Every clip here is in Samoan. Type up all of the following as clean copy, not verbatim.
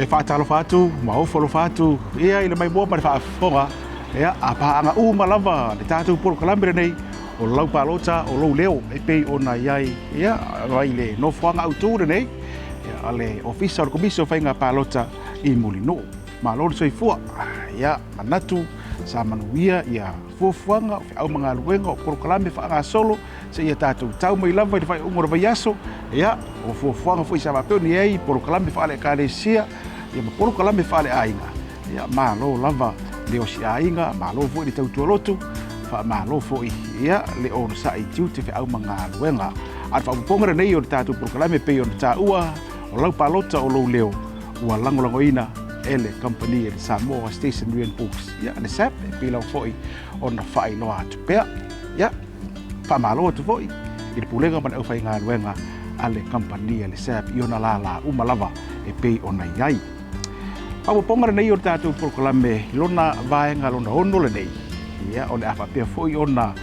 faatalofa atu ma ofo alofa atu ia i le maimoa ma le faafofoga ia a paaga uma lava le tatou polokalame lenei o lau palota o lou leo e pei ona i ai ia mai le nofoaga autu lenei ia, a le Ofisa o le Komisi o Faiga Palota i Mulinuu. Malo le soifua. Ia, manatu sa manuia ia fuafuaga o feau ma galuega o polokalame faagasolo seia tatou tau mai lava i le faaiuga o le vaiaso. Ia, o fuafuaga foi sa faapea ona i ai polokalame faale-ekalesia ia ma polokalame faale-aiga. Ia, malo lava le osiaiga, malo foi le tautua lotu, faamalo foi ia le onosai i tiute feau ma galuega. A o le faaopoopoga lenei o le tatou polokalame e pei ona taua, o lau palota o lou leo ua lagolagoina e le kamupani e le Samoa Stationery and Books, ia le SAP, e pei lava foi ona faailoa atu pea. Ia, faamalo atu foi i le Pulega ma le aufaigaluega a le kamupani a le SAP i ona lālā uma lava e pei ona i ai. Faaopoopoga lenei o le tatou polokalame i lona vaega lona ono lenei, ia, o le a faapea foi ona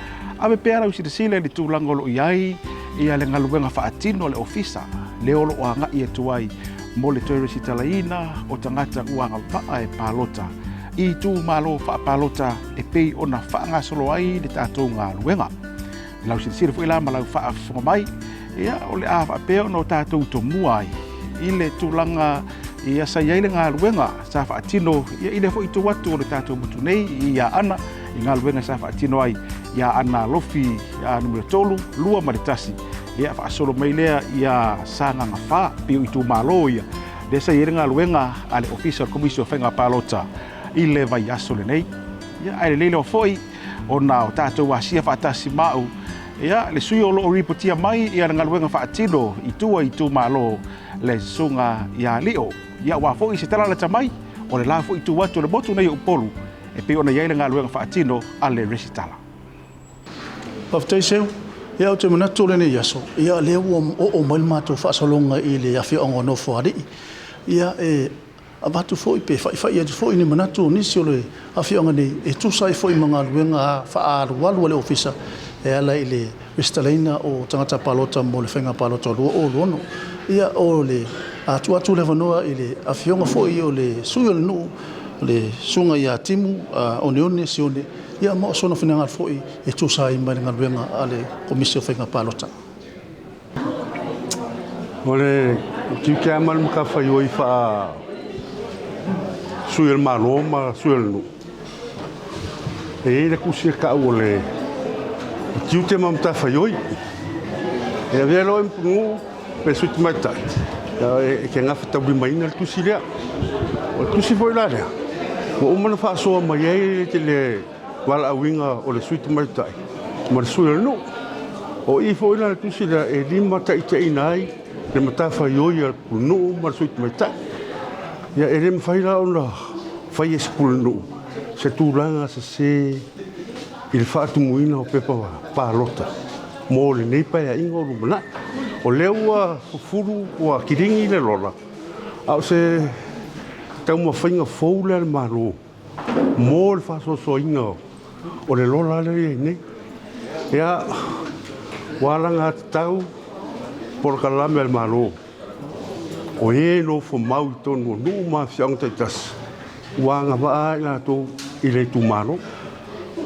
ave pea lau silasila i le tulaga o lo o i ai ia le galuega faatino a le Ofisa, lea o lo o agai atu ai mo le toe resitalaina o tagata ua agavaa e palota i itumalo faapalota e pei ona faagasolo ai le tatou galuega. I lau silasila foi la ma lau faafofoga mai, ia, o le a faapea ona o tatou tomua ai i le tulaga ia sa i ai le galuega sa faatino ia, i lea foi itu atu o le tatou motu nei i Aana, i galuega sa faatino ai i Aana Alofi numera 3, 2 ma le 1, ia faasolo mai lea ia Sagaga 4, pei o itumalo ia lea sa i ai le galuega a le Ofisa o le Komisi o Faiga Palota i le vaiaso lenei. Ia, ae lelei lava foi ona o tatou asia faatasi ma au, ia, le sui o lo o ripotia mai ia le galuega faatino i tua i itumalo le Susuga ia Lio. Ia, aua foi se tala lata mai, o le la foi itu atu o le motu nei o Upolu e pei ona i ai le galuega faatino a le resitala. Faafetai Seu. Ia ou te manatu o lenei aso, ia lea ua oo mai le matou faasologa i le afioaga o Nofoalii. Ia e avatu foi pe faifai atu foi ni manatu o nisi o le afioaga nei e tusa ai foi ma galuega faaalualu a le Ofisa e ala i le resitalaina o tagata palota mo le faiga palota o 2026. Ia o le a tuu atu le avanoa i le afioga foi o le sui o le nuu, le Susuga ia Timu Oneone Sione, ia ma o sona finagalo foi e tusa ai ma le galuega a le Komisi o Faiga Palota. O le tiute lava ma le matafaioi faa sui o le Malo ma sui o le nuu, e i ai le tusi e tau o le tiute ma matafaioi. E avea loa e nuu pe sui tamaitai e te gafataulimaina le tusi lea. O le tusi foi la lea, ua uma ona faasoa mai ai le valaauina o le sui tamaitai ma le sui o le nuu. O i foi la le tusi lea e limataitaiina ai le matafaioi a le pulenuu ma le sui tamaitai. Ia e le mafai la ona fai e se pulenuu se tulaga sese i le faatumuina o pepa palota mo lenei paeaiga o lumanai. O lea ua fufulu, ua kiligi le lola, a o se taumafaiga fou lea a le Malo mo le faasoasoaina o le lola lea e i ai nei. Ia, ua alagatatau polokalame a le Malo o e nofo mau i totonu o nuu ma afioaga taitasi, ua agavaa i latou i le itumalo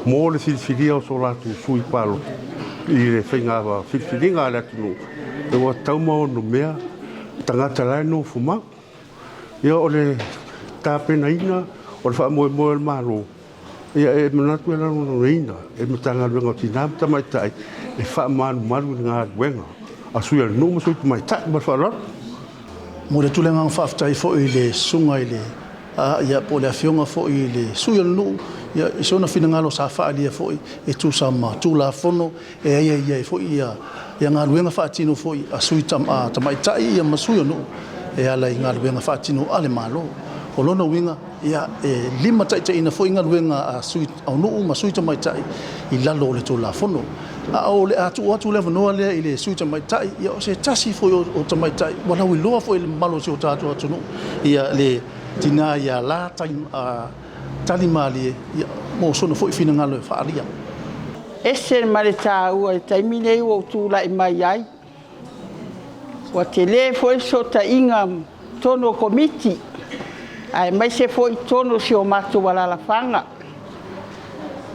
mo le filifilia o so latou sui palota i le faiga filifiliga a le atunuu, ua tatau ma onomea tagata la e nofo mau. Ia o le tapenaina o le faamoemoe o le Malo, ia e manatu e lagolagoina e le Matagaluega o Tina ma Tamaitai e faamalumalu i le galuega a sui o le nuu ma sui tamaitai. Ma le faaaloalo. Momoli atu le agaga faafetai foi i le susuga i le ia po o le afioga foi i le sui o le nuu ia i sona finagalo sa faaalia foi e tusa ma Tulafono e aiaia ai foi ia galuega faatino foi a sui tamaitai ia ma sui o nuu e ala i galuega faatino a le Malo. O lona uiga, ia, e limataitaiina foi galuega a sui o nuu ma sui tamaitai i lalo o le Tulafono. A o le a tuu atu le avanoa lea i le sui tamaitai, ia o se tasi foi o tamaitai ua lauiloa foi i le mamalu o si o tatou atunuu, ia le tina ia La Talimalie, ia, mo sona foi finagalo e faaalia. Ese ma le taua i le taimi lenei ua ou tulai mai ai. Ua tele foi fesootaiga i totonu o Komiti. aemaise foi i totonu o si o matou alaalafaga.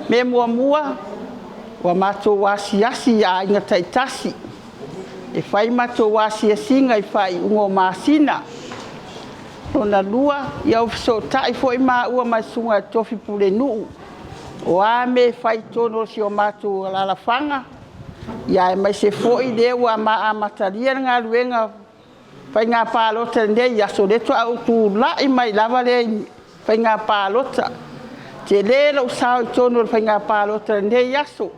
Mea muamua, ua matou asiasi i aiga taitasi, e fai matou asiasiga i faaiuga o masina. Lona lua, ia ua fesootai foi maua ma le susuga i le Tofi Pulenuu, o a mea e fai i totonu o si o matou alaalafaga, aemaise foi lea ua amatalia le galuega faiga palota i lenei aso, lea faatoa ou tulai mai lava lea i faiga palota. E tele lou sao i totonu o le faiga palota i lenei aso.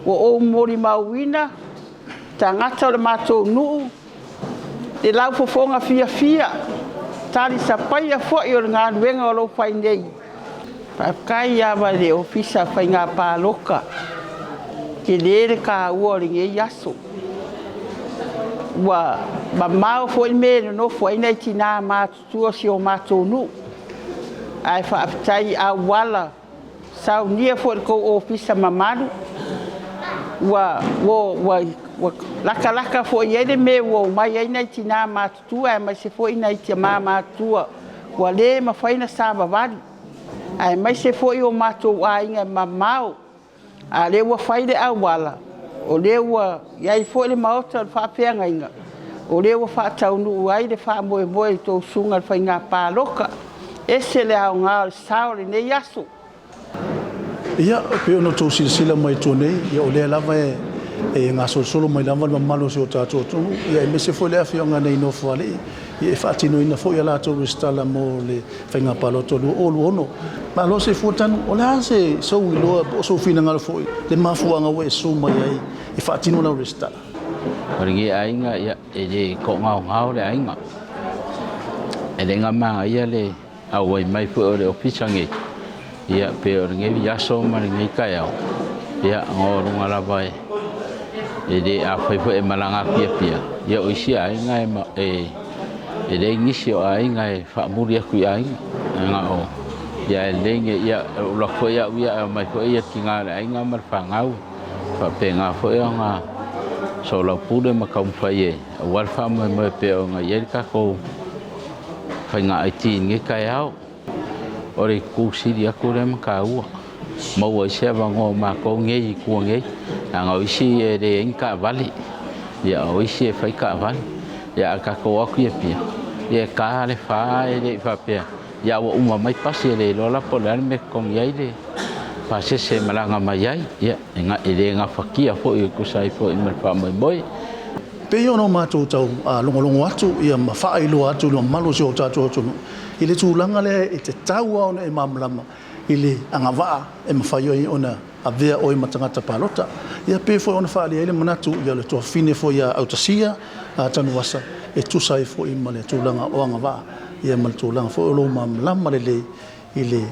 Ua ou molimauina tagata o le matou nuu i le laufofoga fiafia, talisapaia foi o le galuega o lo o fai nei. Faafetai lava i le Ofisa o Faiga Palota, e tele le taua o lenei aso. Ua mamao foi le mea e nonofo ai nai tina matutua o si o matou nuu, ae faafetai i auala saunia foi e le tou ofisa mamalu, ua latalata foi i ai le mea ua omai ai nai tina matutua aemaise foi nai tama matutua ua le mafai ona savavali, aemaise foi o matou aiga e mamao, a o lea ua fai le auala, o lea ua i ai foi le maota o le faafeagaiga, o lea ua faataunuu ai le faamoemoe i le tou susuga i le faiga palota. E ese le aoga o le sao o lenei aso. Ia, e pei ona outou silasila mai i tua nei, ia o lea lava e gasolosolo mai lava le mamalu o si o tatou atunuu, ia aemaise foi le afioaga nei i Nofoalii, ia e faatinoina foi a latou resitala mo le Faiga Palota 2026. Malo soifua Tanu, o le a se sou iloa po o sou finagalo foi le mafuaaga ua e susu mai ai e faatino lau resitala? O lenei aiga, ia, e le toagaogao le aiga. E le manaia le auai mai foi o le ofisa nei, ia, pe o lenei aso ma lenei taeao, ia, o luga lava e le afai foi e malaga atu i Apia, ia o isi aiga e leai nisi o aiga e faamuli atu i aiga. Na o ia e lelei ne ia o lako foi au ia e omai foi ia tina o le aiga ma le fanau faapena foi ona soalaupule ma taumafai e aua le faamoemoe pei ona i ai le tatou faiga IT i lenei taeao. O le itu sili atu lea ma taua, maua ai se avanoa o matou nei i tua nei, leaga o isi e leai ni taavale, ia o isi e fai taavale, ia a tatou o atu i Apia, ia e ta le fa e le i faapea, ia ua uma mai pasi e le iloa la po o le a le mea e totogi ai le pasese e malaga mai ai, ia e le gafatia foi e tusa ai foi ma le faamoemoe. Pei ona o matou tau logologo atu ma faailoa atu i le mamalu o si o tatou atunuu i le tulaga lea e tatau lava ona e malamalama i le agavaa e mafai ai ona avea oe ma tagata palota. Ia pei foi ona faaalia ai le manatu ia le tuafafine foi ia Autasia Tanuvasa e tusa ai foi ma le tulaga o agavaa ia ma le tulaga foi o lou malamalama lelei i le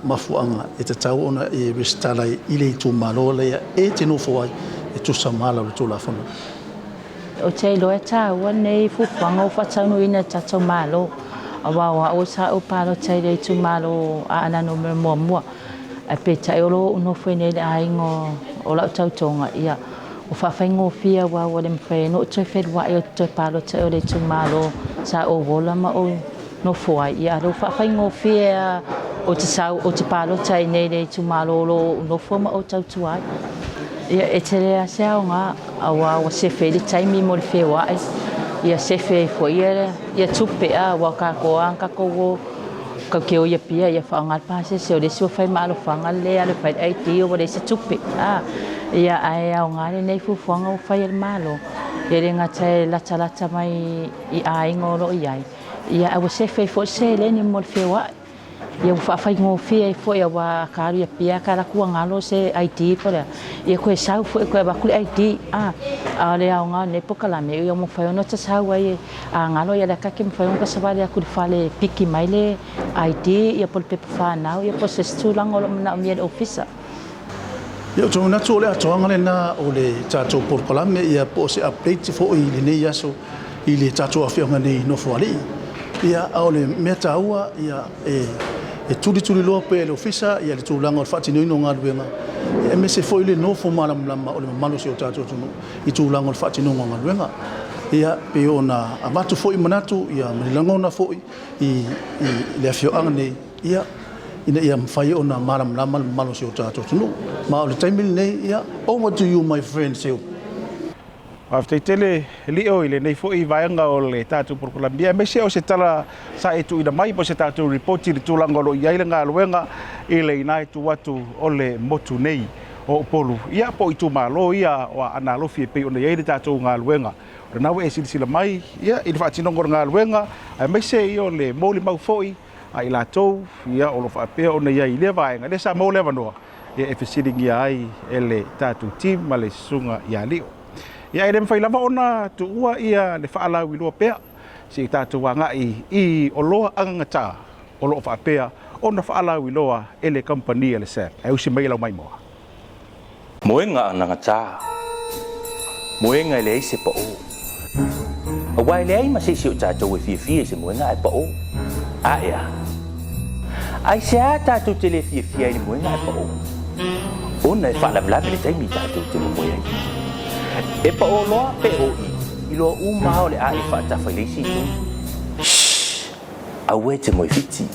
mafuaaga e tatau ona e resitala ai i le itumalo lea e te nofo ai e tusa ma ala o le Tulafono. Ou te iloa e taua lenei fuafuaga ua faataunuuina e le tatou Malo, aua o au sa ou palota i le itumalo o Aana Numera muamua, ae peitai o lo o ou nofo i inei i le aiga o lau tautoga, ia, ua faafaigofie aua ua le mafai ai ona ou toe feluai ou te toe palota i o le itumalo sa ou ola ma ou nofo ai, ia a o lea ua faafaigofie lava ou te sau ou te palota ai nei i le itumalo o lo o ou nofo ma ou tautua ai. Ia e tele lava se aoga aua ua sefe ai le taimi mo le feoai, ia sefe ai foi ia tupe a aua o tatou lava na tatou o tatou te o i Apia ia faaaoga le pasese, o le isi ua fai ma alofaga le alu e fai le ID ua leai se tupe a. Ia ae aoga lenei fuafuaga ua fai e le Malo, e le gata e latalata mai i aiga o lo o i ai, Ia, ae ua sefe ai foi le seleni mo le feoai. Ia, ua faafaigofie ai foi aua a ka alu i Apia ka alu atu ua galo se ID po o le a, ia toe sau foi toe avatu le ID. A, a o le aoga o lenei polokalame, ia ua mafai ona ota sau ai a galo ia lea ta te mafai ona ota savali atu i le fale e piki mai le ID ia po o le pepa fanau ia po o se isi tulaga o lo o manaomia e le ofisa. Ia, ou te manatu o le atoaga lena o le tatou polokalame, ia po o se update foi i lenei aso i le tatou afioaga nei i Nofoalii. Ia, a o le mea taua, ia, e tulituliloa pea e le Ofisa ia le tulaga o le faatinoina o galuega, aemaise foi le nofo malamalama o le mamalu o si o tatou atunuu i tulaga o le faatinoga o galuega. Ia, pei ona avatu foi manatu ia ma ni lagona foi i le afioaga nei, ia, ina ia mafai ona malamalama le mamalu o si o tatou atunuu. Ma o le taimi lenei, ia, over to you my friend Seu. Faafetai tele Lio i lenei foi vaega o le tatou polokalame aemaise o se tala sa e tuuina mai po o se tatou ripoti i le tulaga o lo o i ai le galuega i le ina e tu atu o le motu nei o Upolu ia po o itumalo ia o Aana Alofi e pei ona i ai le tatou galuega. O lena ua e silasila mai ia i le faatinoga o le galuega aemaise ia o le molimau foi a i latou ia o lo o faapea ona i ai i lea vaega lea sa maua le avanoa ia e fesiligia ai e le tatou team ma le susuga ia Lio. Ia e le mafai lava ona tuua ia le faalauiloa pea se i tatou agai i oloa agagata o lo o faapea ona faalauiloa e le kamupani a le SAP. Ae usi mai i lau maimoa. Moega anagata, moega e leai se pao. Aua e leai ma se isi o tatou e fiafia i se moega ae pao. A ea? Aisea tatou te le fiafia ai i le moega ae pao? Ona e faalavelave le taimi tatou te momoe ai. E pao loa pe o i, iloa uma lava o le a e faatafa i le isi itu. Shh! Aua e te moe whiti.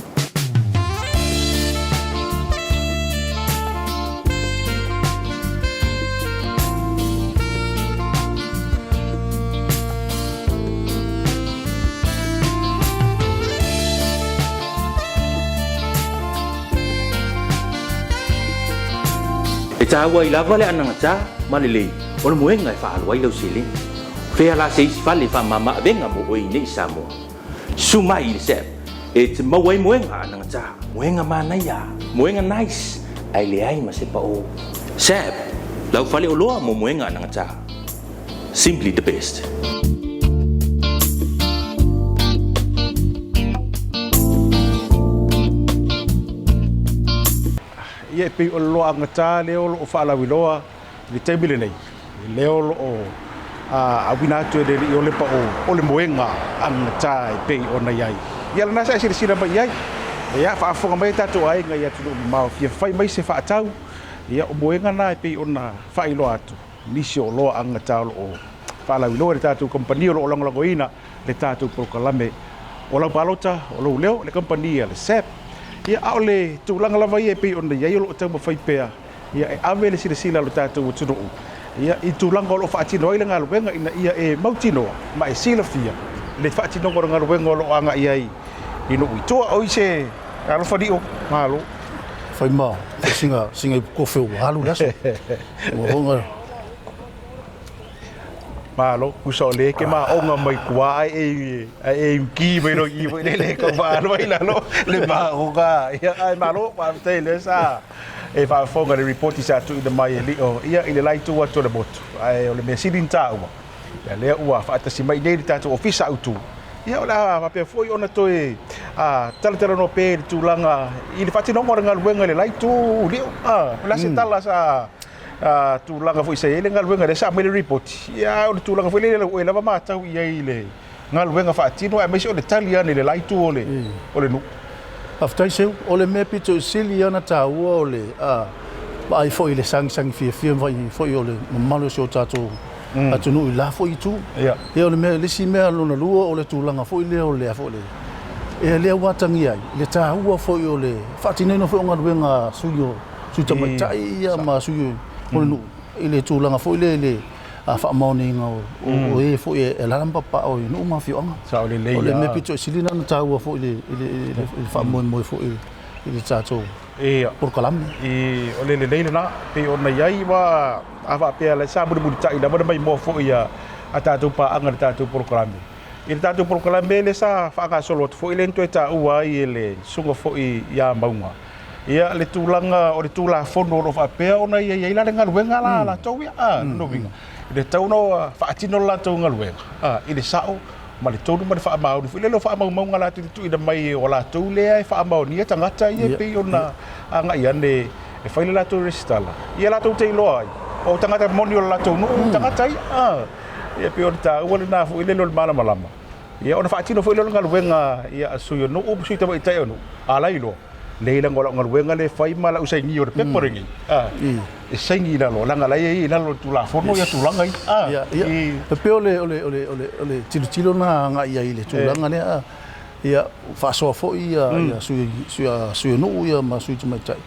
E taua ai lava le anagata ma lelei o le moega e faaalu ai lau seleni. O fea la se isi fale e faamama avega mo oe i nei i Samoa? Susu mai i le SAP e te maua ai moega anagata, moega manaia, moega nice, ae leai ma se pao. SAP, lau faleoloa mo moega anagata. Simply the best. Ia e pei o le loaagata lea o lo o faalauiloa i le taimi lenei, lea o lo o auina atu e le Alii o le pao o le moega agata e pei ona i ai. Ia lena sa e silasila mai i ai. Ia, faafofoga mai tatou aiga i atunuu mamao, fia fai mai se faatau, ia o moega na e pei ona faailoa atu. Nisi o oloa agata o lo o faalauiloa e le tatou kamupani o lo o lagolagoina le tatou polokalame o lau palota, o lou leo, le kamupani a le SAP. Ia, a o le tulaga lava ia e pei ona i ai o lo o taumafai pea ia e ave le silasila a lo tatou atunuu ia i tulaga o lo o faatino ai le galuega ina ia e mautinoa ma e silafia le faatinoga o le galuega o lo o agai ai i nuu i tua. Oi se alofa lio, malo. Fai ma singa singa ipu kofe ua alu le aso. Ua honga. Malo, kusa o le ke ma onga mai kua ai e ai e ki mai no i foi le ka va lo ai lalo le ma onga ia ai malo pa te le sa e fa fonga le report sa tu i mai e lio ia i le lai tu atu le motu ai o le mea sili taua ia lea ua faatasi mai nei le tatou ofisa autu ia o le a faapea foi ona toe talatalanoa pea i le tulaga i le faatinoga o le galuega i le la itu lio o le a se tala sa tulaga foi sa i ai le galuega lea sa aumai le ripoti ia o le tulaga foi lea ua e lava matau i ai i le galuega faatino aemaise o le tali ane i le la itu o le o le nuu. Faafetai Seu, o le mea pito i sili ona taua o le vaai foi i le sagisagi fiafia foi o le mamalu o si o tatou atunuu i la foi itu. Ia o le mea, le isi mea lona lua o le tulaga foi lea o le, foi le, e lea ua atagia ai le taua foi o le faatinoina foi o galuega a sui o sui tamaitai ia ma sui o le nuu i le tulaga foi lea i le faamaoniga o e foi e alaala ma papaaao i nuu ma afioaga. Sao lelei. O le mea pito i sili lena ona taua foi i le faamoemoe foi i le tatou polokalame. O le lelei lena, pei ona i ai aua a faapea la sa mulimulitai lava le maimoa foi a tatou paaga i le tatou polokalame. I le tatou polokalame lea sa faagasolo atu foi lea na toe taua ai e le susuga foi ia Mauga ia le tulaga o le Tulafono o lo o faapea ona i ai la le galuega la a latou ia, lona uiga, e le tatau ona faatino le latou galuega i le sao ma le tonu ma le faamaoni foi lele o faamaumauga latou te tuuina mai o latou lea e faamaonia tagata ia e pei ona agai ane e fai le latou resitala, ia latou te iloa ai o tagata moni o le latou nuu tagata ia. Ia pei o le taua lena foi lele o le malamalama. Ia ona faatino foi lea o le galuega ia a sui o nuu ma sui tamaitai o nuu, a la iloa. Leai leaga o lau galuega lea e fai ma lau sainia o le pepa lenei, a, e saini i lalo, leaga la e i ai i lalo o le Tulafono ia tulaga ia, a. Ia, ia, e pei o le, o le, o le, o le, o le tilotilo lena agai i ai i le tulaga lea, a. Ia, faasoa foi ia, ia sui, sui, sui o nuu ia ma sui tamaitai,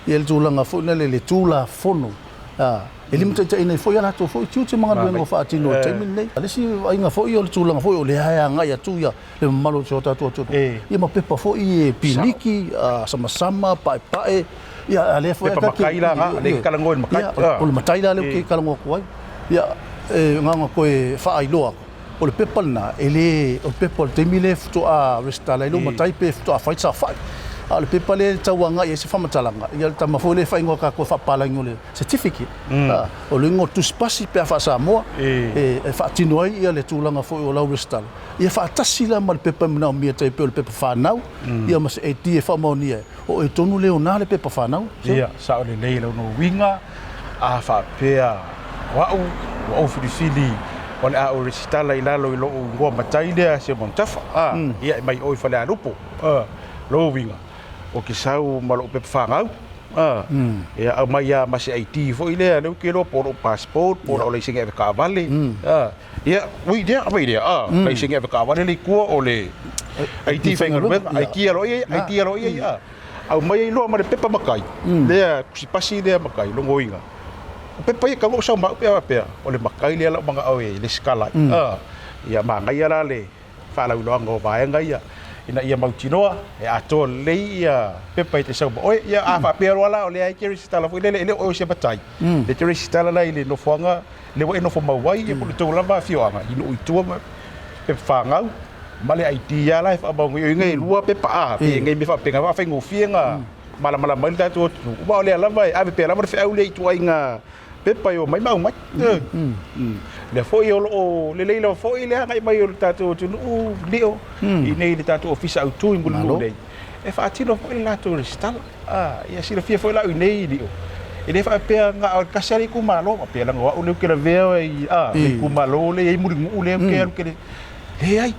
ia le tulaga foi lea i le Tulafono, a, e limataitaiina ai foi a latou foi tiute ma galuega o faatino i le taimi lenei. O le isi vaaiga foi o le tulaga foi o lea e agai atu ia le mamalu o si o tatou atunuu, ia ma pepa foi e piliki, samasama, paepae, ia a lea foi Pepa matai la na, lea e talanoa i le matai. Ia, o le matai la lea ou te talanoa atu ai. Ia, e na ona toe faailoa atu, o le pepa lena, e le, o le pepa o le taimi lea faatoa resitala ai lou matai pe faatoa fai le saofai. A o le pepa lea e tau agai ai se faamatalaga, ia le tama foi lea e faaigoa tatou e faapapalagi o le certificate. O le uiga o le tusi pasi pe a faa-Samoa e faatino ai ia le tulaga foi o lau resitala. Ia faatasi la ma le pepa e manaomia tai pei o le pepa fanau, ia ma se ID e faamaonia ai, o oe tonu lea e ona le pepa fanau. Ia, sao lelei lona uiga, a faapea o au, ua ou filifili o le a ou resitala i lalo i lou igoa matai lea Simon Tafa, a, ia e mai o i Falealupo, a, lona uiga, ou te sau ma lou pepa fanau, a, ia aumai lava ma se ID foi lea, lea ou te iloa po o lou passport, po o lau laisene avetaavale, a, ia, ui lea, aumai lea, a, laisene avetaavale lea i tua o le ID faigaluega, ID aloaia ia, ID aloaia ia, a, aumai ai loa ma le pepa matai, lea tusipasi lea matai, lona uiga, o pepa ia e tatau ona ou sau ma au pe a faapea, o le matai lea la ua manao e resitala ai, a, ia manaia la le faalauiloaga o vaega ia ina ia mautinoa e atoa lelei ia pepa e te sau ma oe. Ia a faapea loa la o lea e te resitala foi lele e le o oe o se matai, e te resitala la i le nofoaga lea ua e nofo mau ai ia po o le tou lava afioaga i nuu i tua ma pepa fanau ma le ID lava la e faamaonia. O i e lua pepa a, pe nei mea faapena faafaigofie ona malamalama ai le tatou atunuu aua o lea lava e ave pea lava le feau lea i ituaiga pepa e omai ma aumai. Lea foi o lo o lelei lava foi le agai mai o le tatou atunuu lio i nei le tatou ofisa autu i Mulinuu nei e faatino foi le latou resitala. Ia silafia foi la au i nei lio, e le faapea na o le tasi lava le itumalo, faapea leaga o au lea ou te lavea i le itumalo lea e i ai Mulinuu lea ou te alu ke leai.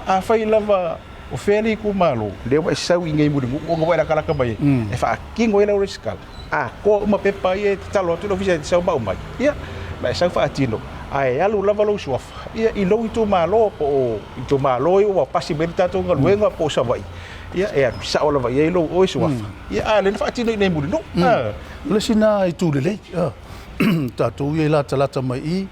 Afai lava o fea le itumalo lea ua e sau i nei Mulinuu ona ua e latalata mai ai e faatino ai lau resitala. Atoa uma pepa ia e tatalo atu le ofisa e te sau ma aumai, ia, ma e sau faatino, ae alu lava lou suafa, ia, i lou itumalo, po o itumalo ia ua pasi mai ai le tatou galuega po o Savaii, ia, e alu sao lava i ai lou oe suafa, ia, a o lea na faatino i inei i Mulinuu. O le isi lena itu lelei, tatou ia e latalata mai i i,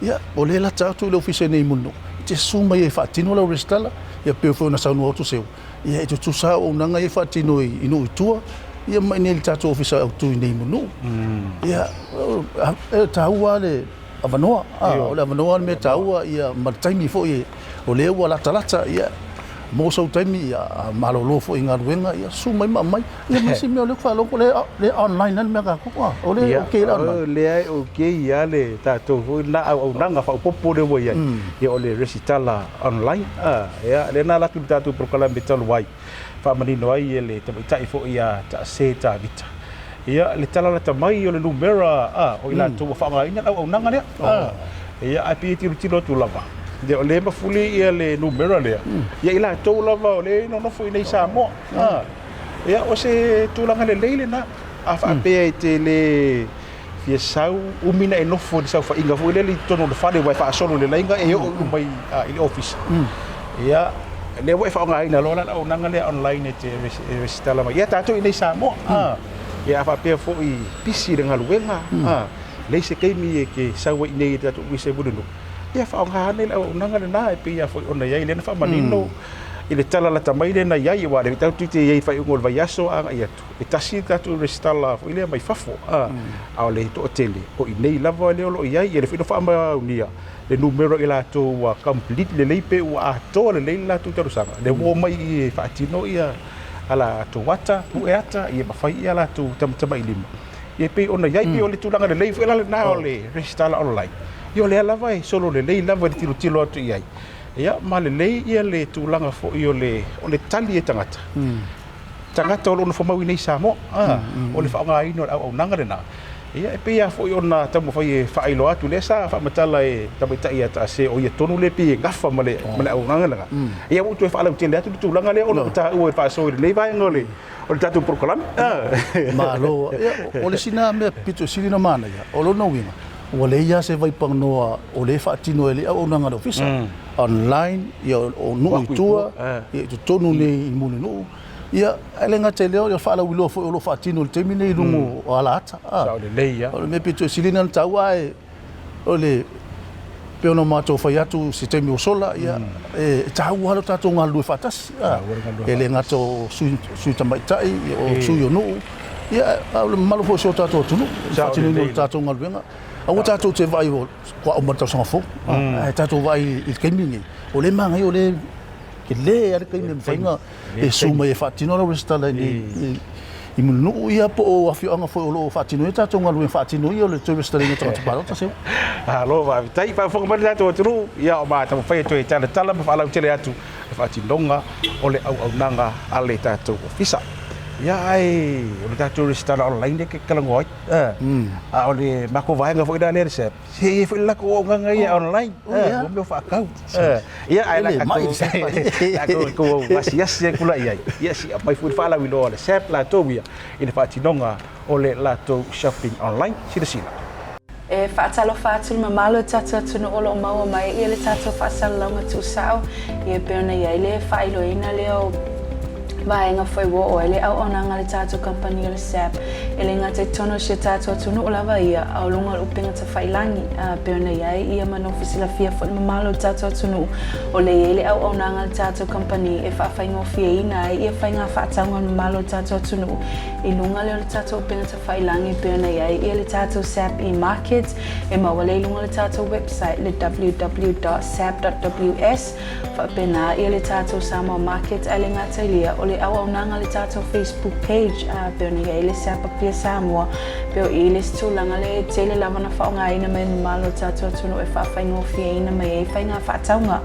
ia, o lea e lata atu i le ofisa i inei i Mulinuu, e te susu mai e faatino lau resitala, ia pei foi ona saunoa atu Seu, Ia e tutusa auaunaga ia e faatino i nuu i tua ia ma inei i le tatou ofisa autu i inei i Mulinuu. Ia e taua le avanoa, o le avanoa le mea taua ia ma le taimi foi o lea ua latalata ia maua sou taimi ia a malolo foi i galuega ia susu mai ma aumai. Ia ma isi mea o lea ou te faalogo o lea e online lava le mea a tatou, o lea e okay le online. Ia, o lea e okay lava le tatou foi lena auaunaga faaopoopo lea ua i ai, ia o le resitala online. Ia, lea na alu atu i le tatou polokalame talu ai, faamanino ai e le tamaitai foi ia Taase Tavita, ia, le tala lata mai o le numera, a, o i latou ua faaaogaina le auaunaga lea. A, ia, ae pei e tilotilo atu lava, ia, o lea e mafuli ia le numera lea, ia i latou lava o lea e nonofo i inei i Samoa. A, ia, o se tulaga lelei lena, a faapea e te le fia sau, umi ona e nofo i le saofaiga foi lele i totonu o le fale aua e faasolo i le laina e oo uma i le ofisa. Ia, lea ua e faaaogaina loa la le auaunaga lea online e te resitala mai. Ia tatou i inei i Samoa, ia a faapea foi pisi le galuega, leai se taimi e te sau ai i inei i le tatou ofisa i Mulinuu, ia faaaoga ane le auaunaga lena e pei lava foi ona i ai lea na faamanino i le tala lata mai lea na i ai, aua o lea tatou te i ai i le faaiuga o le vaiaso a agai atu. E tasi le tatou resitala foi lea mai fafo, a o le toatele o i inei lava lea o lo o i ai. Ia lea foi na faamaonia le numera o i latou ua complete lelei pe ua atoa lelei le latou talosaga, lea ua omai i i e faatino ia a latou ata, pue ata, ia ma fai ia latou tamatamailima. Ia e pei ona i ai, pei o le tulaga lelei foi la lena o le resitala online. Ia o lea lava e solo lelei lava i le tilotilo atu i ai, ia ma lelei ia le tulaga foi o le tali e tagata. Tagata o lo o nofo mau i inei i Samoa, o le faaaogaina o le auaunaga lena Ia, e pei lava foi ona taumafai e faailoa atu, lea sa faamatala e tamaitai ia Taase, o ia tonu lea pei e gafa ma le ma le auaunaga lena. Ia ua ou toe faalautele atu le tulaga lea ona ua taua e faasoa i lenei vaega o le o le tatou polokalame. Malo. Ia, o le isi lena mea pito sili ona manaia, o lona uiga, ua leai lava se vaipanoa o lea e faatino ai le auaunaga a le Ofisa, online, ia o nuu i tua, ia i totonu nei i Mulinuu. Ia, ae le gata i lea, o le faalauiloa foi o lo o faatino i le taimi lenei i luga o alaata. Sao lelei lava. O le mea pito sili lena ona taua, ae o le pei ona matou fai atu i se taimi ua sola, ia, e taua lava lo tatou galulue faatasi. E le gata o sui tamaitai, o sui o nuu, ia, a o le mamalu foi o si o tatou atunuu i le faatinoina o le tatou galuega. Aua tatou te vaai ua uma le tausaga fou, ae tatou vaai i le taimi lenei, o lea e manaia, o lea e tele lava le taimi e mafai ona e susu mai e faatino lau resitala i i Mulinuu ia po o afioaga foi o lo o faatino ai tatou galuega faatino ia o le toe resitalaina o tagata palota seu. Malo faafetai, faafofoga mai le tatou atunuu, ia o ma taumafai e toe talatala ma faalautele atu le faatinoga o le auaunaga a le tatou ofisa. Ia ae o le tatou resitala online e ke talanoa ai. A o le matou vaega foi la lea le SAP, Se i ai foi le latou auaunaga ia online, mo mea o faatau. Ia, ae latou tou asiasi atu la i ai, ia se i aumai foi le faalauiloa a le SAP latou ia i le faatinoga o le latou shopping online. Silasila. E faatalofa atu i le mamalu o le tatou atunuu o lo o maua mai ia le tatou faasalalauga tuusao, ia e pei ona i ai le faailoaina lea o vaega foi ua oo ai le auaunaga a le tatou kamupani o le SAP. E le gata i totonu o si o tatou atunuu lava ia, a o luga o le upega tafailangi, a pei ona i ai ia manofi silafia foi le mamalu o le tatou atunuu, o lea e i ai le auaunaga a le tatou kamupani e faafaigofieina ai ia faiga faatauga a le mamalu o le tatou atunuu i luga lea o le tatou upega tafailangi e pei ona i ai ia le tatou SAP e-market e maua lea i luga o le tatou website le www.sap.ws. Faapena ia le tatou Samoa Market ae le gata i lea, o le auaunaga a le tatou Facebook page a pei ona i ai le Siapa Pia Samoa, pei o i le isi tulaga lea e tele lava ona faaaogaina mai e mamalu o le tatou atunuu e faafaigofieina mai ai faiga faatauga.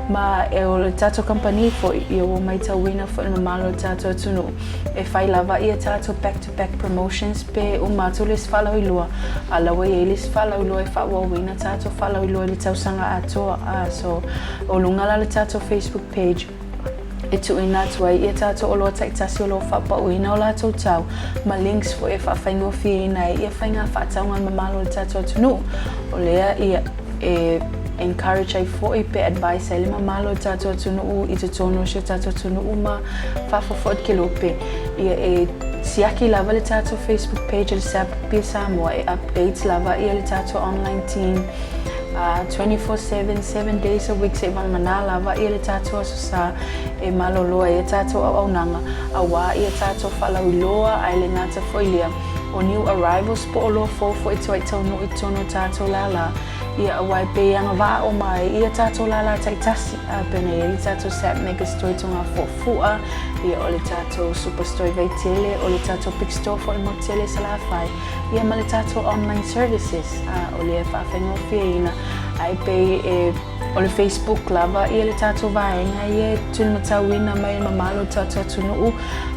Ma o le tatou kamupani foi, ia ua maitauina foi le mamalu o le tatou atunuu e fai lava ia tatou back to back promotions pe uma atu le isi faalauiloa, a o la ua i ai le isi faalauiloa e faaauauina tatou faalauiloa i le tausaga atoa. So, o luga la o le tatou Facebook page e tuuina atu ai ia tatou oloa taitasi o lo o faapauina o latou tau ma links foi e faafaigofieina ai ia faiga faatauga a le mamalu o le tatou atunuu. O lea ia e encourage ai foi pe advise ai le mamalu o le tatou atunuu i totonu o si o tatou atunuu ma fafo foi o le kelope ia e siaki lava le tatou Facebook page o le SAPB Samoa e update lava ia le tatou online team 24/7, 7 days a week seʻi valamanā lava ia le tatou Aso Sa e malolo ai a tatou auaunaga auā ia tatou faalauiloa ae le gata foi lea o new arrivals po o oloa fou foi e tuai taunuu i totonu o tatou lālā ia auā e pei e agavaa uma ai ia tatou lālā taitasi a pei ona i ai le tatou SAP Mega Store i Togafuafua ia o le tatou Super Store i Vaitele o le tatou Big Store foi i le motu tele i Salafai ia ma le tatou online services. A o lea e faafaigofieina ae pei e o le Facebook lava ia le tatou vaega ia e tulimatauina mai e le mamalu o le tatou atunuu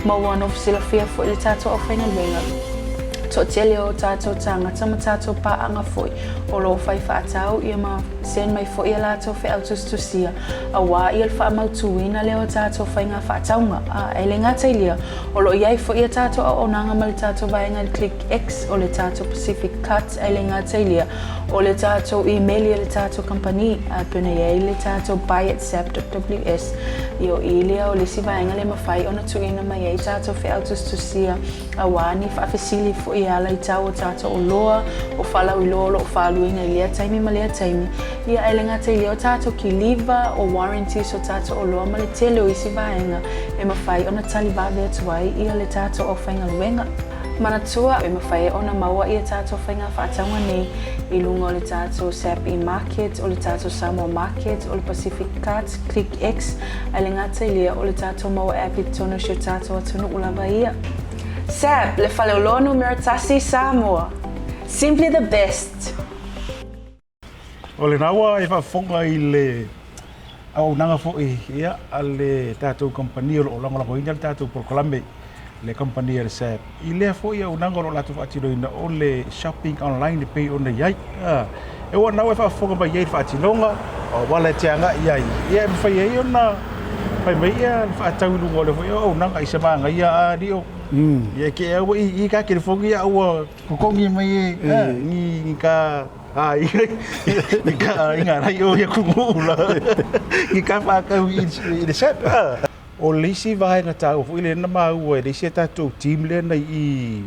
ma ua nofo silafia foi le tatou aufaigaluega toatele o tatou tagata ma tatou paaga foi o lo o fai faatau ia ma send mai foi a latou feau tusitusia auā ia le faamautuina lea o tatou faiga faatauga. A e le gata i lea o lo o i ai foi a tatou auaunaga ma le tatou vaega i le Click X o le tatou Pacific Cut ae le gata i lea, o le tatou imeli a le tatou kamupani, a pei ona i ai le tatou buy at sap.ws, ia o i lea o le isi vaega lea e mafai ona tuuina mai ai tatou feau tusitusia auā ni faafesili foi e ala i tau o tatou oloa, o faalauiloa o lo o faaluina i lea taimi ma lea taimi, ia ae le gata i lea o tatou kiliva, o warranties o tatou oloa ma le tele o isi vaega e mafai ona tali vave atu ai ia le tatou aufaigaluega. Manatua, e mafai ona maua ia tatou faiga faatauga nei i luga o le tatou SAP e-Market, o le tatou Samoa Market, o le Pacific Cart, Click X, ae le gata i lea, o le tatou maua app i totonu o si o tatou atunuu lava ia. SAP, le faleoloa numera tasi i Samoa. Simply the best! O lena ua e faafofoga i le auaunaga foi a le tatou kamupani o lo o lagolagoina le tatou polokalame. le kamupani a le SAB i lea foi auaunaga o lo o latou faatinoina o le shopping online e pei ona i ai. E ua nau e faafofoga mai ai i le faatinoga o auala e te agai i ai, ia e mafai ai ona fai mai ia le faatau i luga o lea foi auaunaga i se manaia a lio. Ia e ke au i i ka telefoni ia ua totogi mai e ni ka aiga ni ka aiga rai o ia atunuu la ni ka faatau i le SAB. O le isi vaega taua foi lea na maua e le isi a tatou team lea na i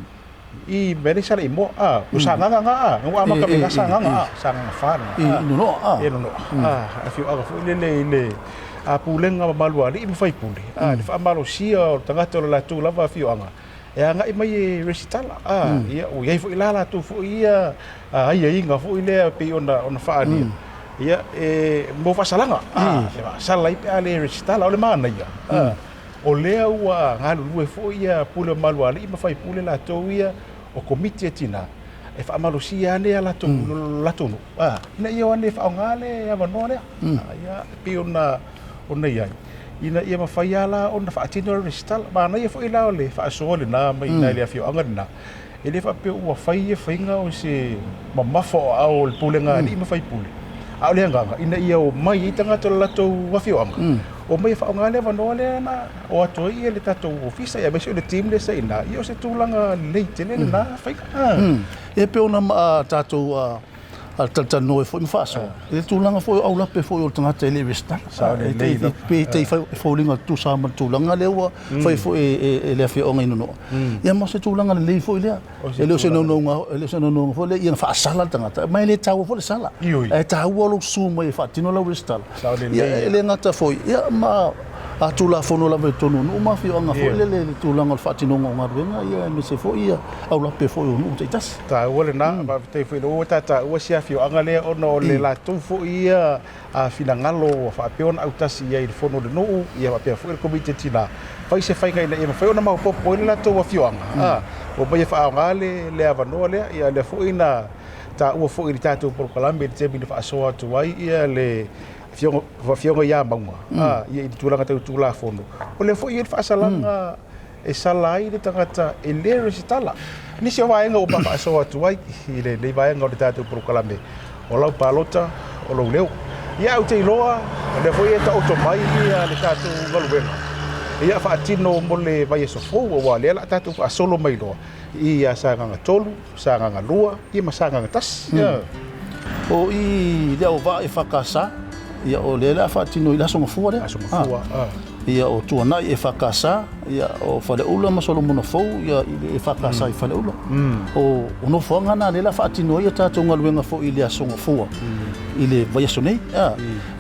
i mea lea sa le i moa a o Sagaga na a na ua amata mai na Sagaga a Sagaga 4 na i Nonoa a i Nonoa a afioaga foi lele i le a pulega mamalu a alii ma faipule a le faamalosia o le tagata o le latou lava afioaga e agai mai e resitala a ia ua i ai foi la latou foi ia aiaiga foi lea pei ona ona faaalia ia e mo faasalaga a e faasala ai pe a le resitala. O le manaia o lea ua galulue foi ia pule mamalu a alii ma faipule latou ia o komiti a tina e faamalosia ane a latou latou nuu a ina ia o ane e faaaoga le avanoa lea ia e pei ona ona i ai ina ia mafai lava la ona faatino le resitala. Manaia foi la o le faasoa lena mai i le afioaga lena, e le faapea ua fai ia faiga o se mamafa o aao o le pulega a alii ma faipule, a o le agaga ina ia omai ai tagata o le latou afioaga, omai e faaaoga le avanoa lea na o atu ai ia le tatou ofisa, aemaise o le team lea sa i ina, ia o se tulaga lelei tele lena faiga. E pei ona tatou a talatalanoa ai foi ma faasoa i le tulaga foi o aulape foi o le tagata e le i resitala. E pei e foliga tutusa ma le tulaga lea ua fai foi e le afioaga i Nonoa. Ia ma o se tulaga lelei foi lea. E le o se naunauga, e le o se naunauga foi lea ia faasala le tagata, ma e le taua foi le sala. Ae taua lou susu mai e faatino lau resitala. Ia e le gata foi, ia ma a Tulafono lava i totonu o nuu ma afioaga foi lele i le tulaga o le faatinoga o galuega, ia aemaise foi ia aulape foi o nuu taitasi. Taua lena, faafetai foi ua ta taua si afioaga lea ona o le latou foi ia finagalo ua faapea ona autasi i ai i le fono a le nuu, ia faapea foi le Komiti a Tina, fai se faiga ina ia mafai ona maopoopo ai le latou afioaga, omai e faaaoga le avanoa lea. Ia lea foi na taua foi i le tatou polokalame i le taimi na faasoa atu ai ia le afioga ia Mauga, ia i le tulaga tau Tulafono, o lea foi e i ai le faasalaga e sala ai le tagata e le resitala. Nisi o vaega ua faasoa atu ai i lenei vaega o le tatou polokalame o lau palota o lou leo. Ia ou te iloa o lea foi e taoto mai ia le tatou galuega ia faatino mo le vaiaso fou, aua o lea o le a tatou faasolo mai loa i ia Sagaga 3, Sagaga 2 ia ma Sagaga 1. O i le auvaa EFKS, ia o lea o le a faatino i le Aso Gafua lea. Aso Gafua. Ia o Tuanai EFKS, ia o Faleula ma Solomona Fou ia i le EFKS i Faleula. O nofoaga na lea o le a faatino ai a tatou galuega foi i le Aso Gafua i le vaiaso nei.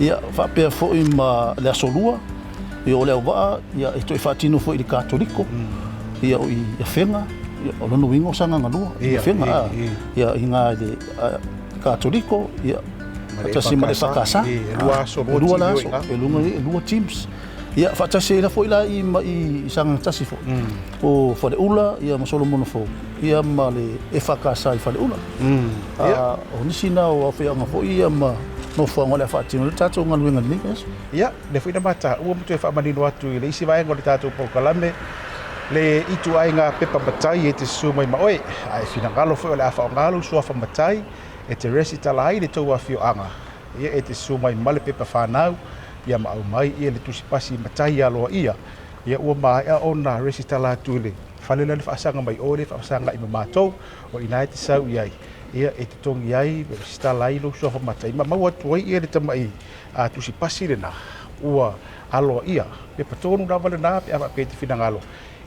Ia faapea foi ma le Aso Lua, ia o le auvaa ia e toe faatino foi i le Katoliko, ia o i Afega, ia o lona uiga o Sagaga 2 i Afega, ia i ina i le Katoliko, ia faatasi ma le EFKS. E lua aso, lua aso, e lua teams. Ia faatasi ai foi la i ma i Sagaga 1 foi. O Faleula ia ma Solomona Fou, ia ma le EFKS i Faleula. O nisi na o afioaga foi ia ma nofoaga o le a faatino le tatou galuega i lenei vaiaso. Ia, lea foi na mataua ma toe faamanino atu i le isi vaega o le tatou polokalame, le ituaiga pepa matai e te susu mai ma oe, a e finagalo foi o le a faaaoga lou suafa matai e te resitala ai le tou afioaga, ia e te susu mai ma le pepa fanau, ia ma aumai ia le tusi pasi matai aloaia, ia ua maea ona resitala atu i le fale lea le faasaga mai oe le faasaga i ma matou, o i ina e te sau i ai, ia e totogi ai, resitala ai lou suafa matai, ma maua atu ai ia le tamai tusi pasi lena ua aloaia, pepa tonu lava lena pe a faapea e te finagalo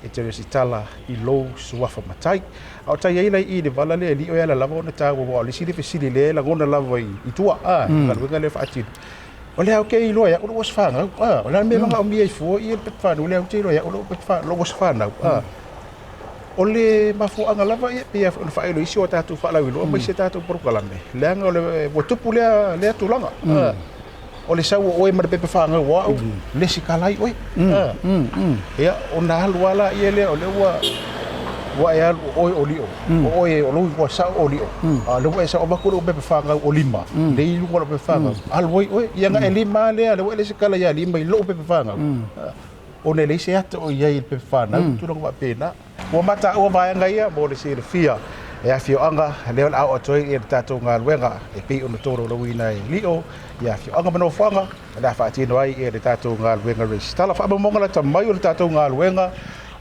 e te resitala i lou suafa matai. A o tai ai la i le vala lea e lio e ala lava ona taua, aua o le isi le fesili lea e lagona lava i tua, i le galuega lea e faatino. O le a ou te iloa e au lou aso fanau, o le a le mea e manaomia ai fua ia le pepa fanau, o lea ou te iloa e au lou aso fanau. O le mafuaaga lava ia, pei ona faailo i isi o tatou faalauiloa ma isi a tatou polokalame, leaga o le, ua tupu lea, lea tulaga. O le sau o oe ma le pepa fanau o au, lesitala ai oe. Ia, ona alu lava laia lea, o lea ua, ua e alu o oe o Lio, o oe o lou igoa sao o Lio, a o lea ua e sau avatu lou pepa fanau o Lima, lea i luga o lou pepa fanau, alu ai oe. Ia na e Lima lava lea, lea ua e lesitala ia Lima i lou pepa fanau. Ona e leai se ata o i ai i le pepa fanau ma tulaga faapena. Ua mataua vaega ia mo le silafia e afioaga lea o le a oo atu ai le tatou galuega e pei ona tolaulauina e Lio i afioaga ma nofoaga o le a faatino ai le tatou galuega resitala. Faamaumauga lata mai o le tatou galuega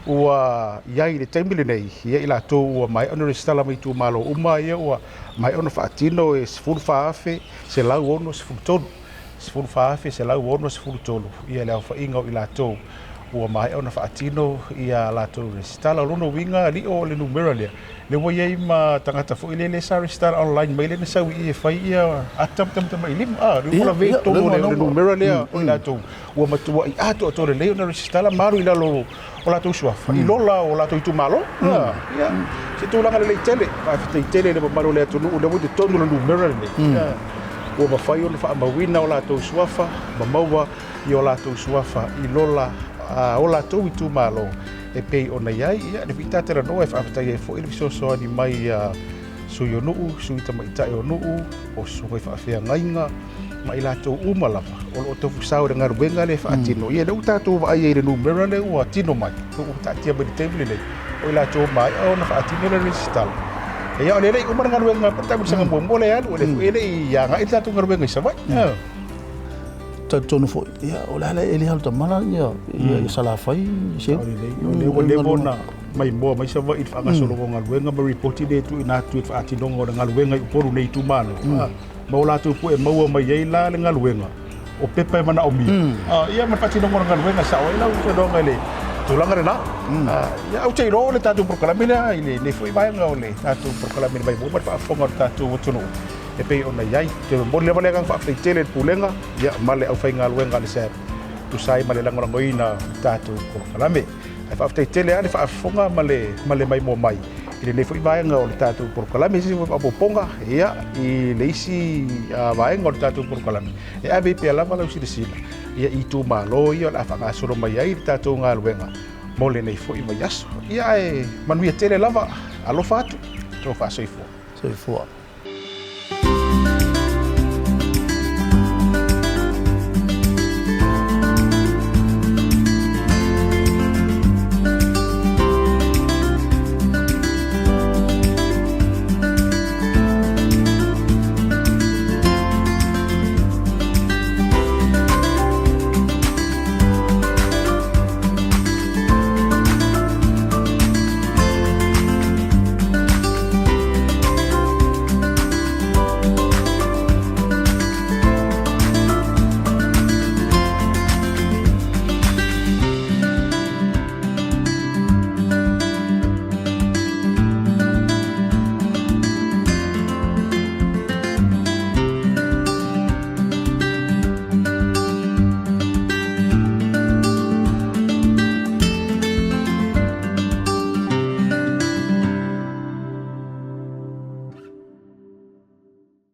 ua i ai i le taimi lenei, ia i latou ua maea ona resitala mai itumalo uma ia ua maea ona faatino e 14,163. 14,163 ia le aofaiga o i latou ua maea ona faatino ia latou resitala. O lona uiga alii o le numera lea, lea ua i ai ma tagata foi lele sa resitala online mai lea na sau i i e fai ia ata ma tamatamailima. A, lea ua lavea i totonu o le numera lea o i latou ua matuai atoatoa lelei ona resitala ma alu i lalo o latou suafa i lola o latou itumalo. Ia, se tulaga lelei tele. Faafetai tele i le mamalu o le atunuu lea ua i totonu o le numera lenei. Ua mafai ona faamauina o latou suafa ma maua i o latou suafa i lola o latou itumalo e pei ona i ai. Ia, le fita talanoa e faafetai ai foi le fesoasoani mai a sui o nuu, sui tamaitai o nuu, o susuga i faafeagaiga, ma i latou uma lava o lo o tofusao i le galuega lea e faatino. Ia, lea ua tatou vaai ai i le numera lea ua tino mai, ua taatia mai i le taimi lenei, o i latou ua maea ona faatino le resitala. Ia, o lea e le i uma le galuega po o le taamilosaga muamua lea e alu, o lea foi e le i agai le tatou galuega i Savaii. Talitonu foi, ia, o le ala e le alu tamala ia, ia Salafai, Seu. O lea ua leva ona maimoa mai Savaii i le faagasologa o galuega ma ripoti lea e tuuina atu i le faatinoga o le galuega i Upolu nei itumalo. Ma o latou foi e maua mai ai la le galuega o pepa e manaomia ia ma le faatinoga o le galuega e sao ai lau saunoaga i le tulaga lena. Ia, ou te iloa o le tatou polokalame lea i lenei foi vaega o le tatou polokalame i le maimoa ma le faafofoga o le tatou atunuu e pei ona i ai. Ou te momoli lava le agaga faafetai tele i le Pulega ia ma le aufaigaluega a le SAB e tusa ai ma le lagolagoina o le tatou polokalame. Ae faafetai tele lava le faafofoga ma le, ma le maimoa mai i lenei foi vaega o le tatou polokalame. Se isi faaopoopoga ia, i le isi vaega o le tatou polokalame, e ave ai pea lava lau silasila ia, i itumalo ia o le a faagasolo mai ai le tatou galuega mo lenei foi vaiaso. Ia, ae manuia tele lava, alofa atu, outou faasoifua. Soifua.